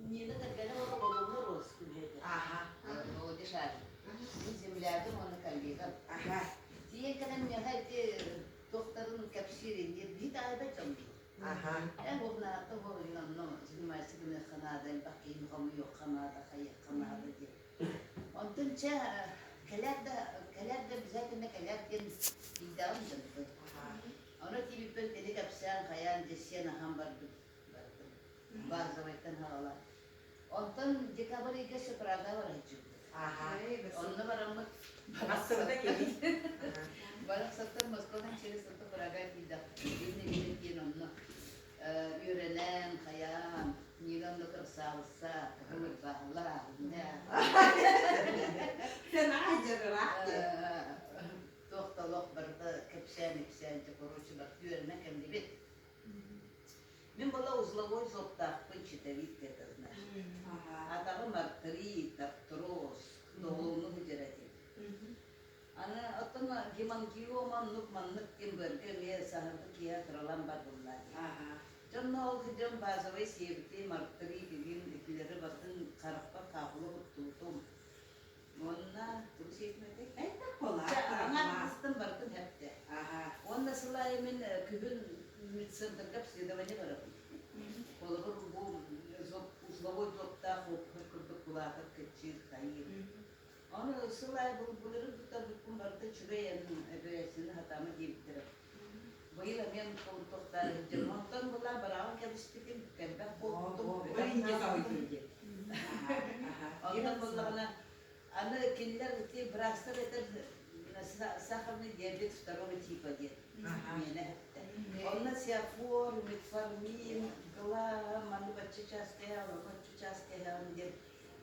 Нина кэргэнэ уонна Болугур уос күнүһүтэ. Аха. Володя Шарин. Мин землягым уонна коллегам. Аха. Тиийэн кэлэн миэхэ ити туохтарын кэпсиир инниир биһи таайбат дьон дии. Аха. Эн уһунаатта уһуруйун онно занимайся гыныахха наада, элбэх киһини хомуйуохха наада, хайыахха наада диэн. Онтон чэ кэлэр да кэлэр да обязательно кэлэр диэн тиийдэҕим дьонтон. Ону тиийбиппин кини кэпсээн хайаан дьэ сиэн аһан барбыт бардым. Базовайтан хаалан. Онтон декабрь ыйга Сепрага бараччыбыт. Аха. Онно бараммыт Массыына кини. Барахсаттан Москвадан через Санта Прага тиийдэхпит. Иннэ диэн онно үөрэнэн, хайаан, Нина онно красавица, кыһыл ырбаахылаах, иннэ. Сэнаа дьарыраах Туох да олох барыта кэпсээн-ипсээн, дьэ, короче, барыта үөрэнэн кэллибит. Мин была узловой зобтаахпын щитовидка это значит. Атаҕым артрит, артроз, долуну сылдьар этим. Аны оттон гемангиома оннук маннык диэн быарга эмиэ саһарбыт киһи кыралаан барбыллаа дии. Дьонно ол сылдьан базовай сиэбитим, артрит игин итилэри барытын харахпар хаапыла куттубутум. Уонна тугу сиэтим этэй? Элбэх буолар. Аҥаардастан барытын хэптэ. Уонна сыл аайы мин күһүн медцентрга обследование барабын. Холобур, бу узловой зобтаах опухоль курдук улаатар кыччыыр, хайыыр. Ону сыл аайы былырыын туттарбыппын барыта үчүгэй эпэрээссийэни хатаама диэбиттэрэ. Быйыл эмиэ туохтаары сылдьабын. Онтон была бараҕын кэбиспитим, кэлбэх буолбутум. Онтон буоллаҕына, аны кинилэр ити быраастар этэр сахарный диабет второго типа диэн миэнэ эттэ. Онно сиафор, метформин, гла, маны бачча чаас кэһэҕин, бачча чаас кэһэҕин диэн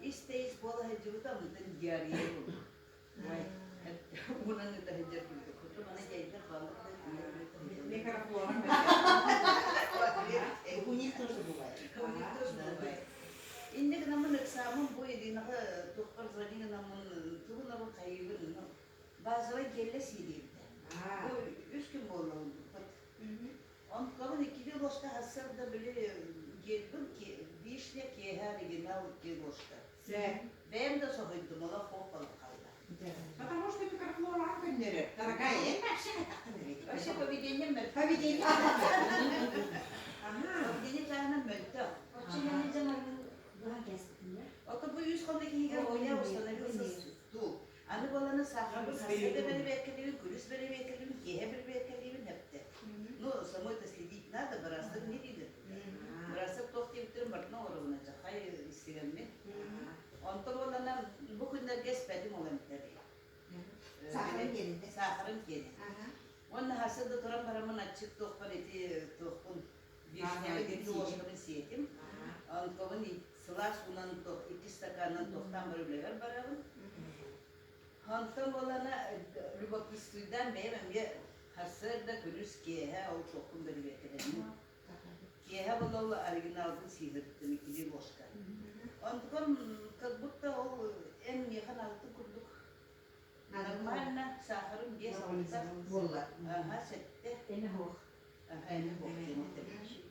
ис-тэйис буола сылдьыбыта, онтон диарея буолбут. Уунан ыта сылдьар курдук. Хоту маны дьайдар балык да Микрофон. У них тоже бывает. У них тоже бывает. Инне гынаммын ыксааммын бу Иринаҕа туохпар звони гынаммын тугун хайыыбын ну базовай геллэ сиилиэбитэ. Бу үс күн буолла ылбыппыт. Онтон иккилии ложка сарсыарда били гельбин вишня киэһэ оригинал икки ложка. Бэйэм да соһуйдум, олох хоп буолан хаалла. Потому что микрофлораҕа көннөрөр. Дорогая, эн вообще хайдахтан эбит? Вообще поведением мөлтөх. Поведение. Поведение чааһынан мөлтөх. Оччо дьамаргын быһа кэспитиннэр. Ото бу үс хонно киһигэр у меня установился стул. Аны буоланы сахарбын сарсыарда бэрэбиэркэлиибин, күнүс бэрэбиэркэлиибин, киэһэ бэрэбиэркэлиибин эптэ. Ну, самой-то следить надо, быраастар не дииллэр. Быраастар туох диэбиттэрин барытын оҥоробун хай истигэммин. Онтон буоллана бу күннэргэ испэтим ол эмтэри. Сахарын киэнинэ. Сахарын киэнэ. Уонна сарсыарда туран бараммын аччык туохпар ити туохпун вишнябын ложкабын сиэтим. Онтон сылаас уунан икки стаканынан туохтаан бары үлэбэр барабын. Онтон буоллана любопытствуйдаан бэйэм эмиэ сарсыарда күнүс киэһэ ол туохпун бөрүбүөккэлэнним. Киэһэ буолла ол оригиналбын сиилэрбиттэн иккилии ложка. Онтукам как будто ол эн миэхэ наадатын курдук нормально сахарым 5-6 буолла. Аха, сэттэ. Эмэ суох. Аха, эмэ суох диэн этэбин.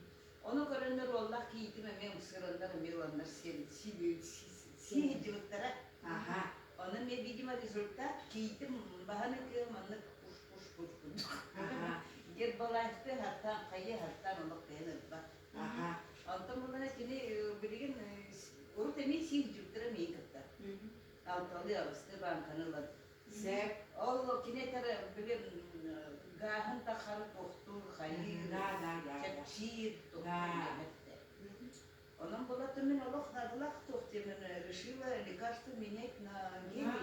Ону көрөннөр уоллаах кийиитим эмиэ ымсыыраннар эмиэ ыланнар сиэн сии сылдьыбыттара. Аха. Онон эмиэ видимо результат кийиитим баһан ыкыа маннык пуш-пуш пуш курдук. Аха. Гербалайфты хаттаан хайыы хаттаан олох бэйэн ылбат. Аха. Онтон булана кини билигин урут эмиэ сии сылдьыбыттара миин кытта. Алталыы аҕыстыы бааҥканы ылан. Сөп. Ол кини этэр били гааһын таххары тохтуур, хайыыр, Да, да, да. чэпчиир, тохтуур диэн эттэ. Онон была мин олох наадалаах туох диэмин решила лекарство менять на гель.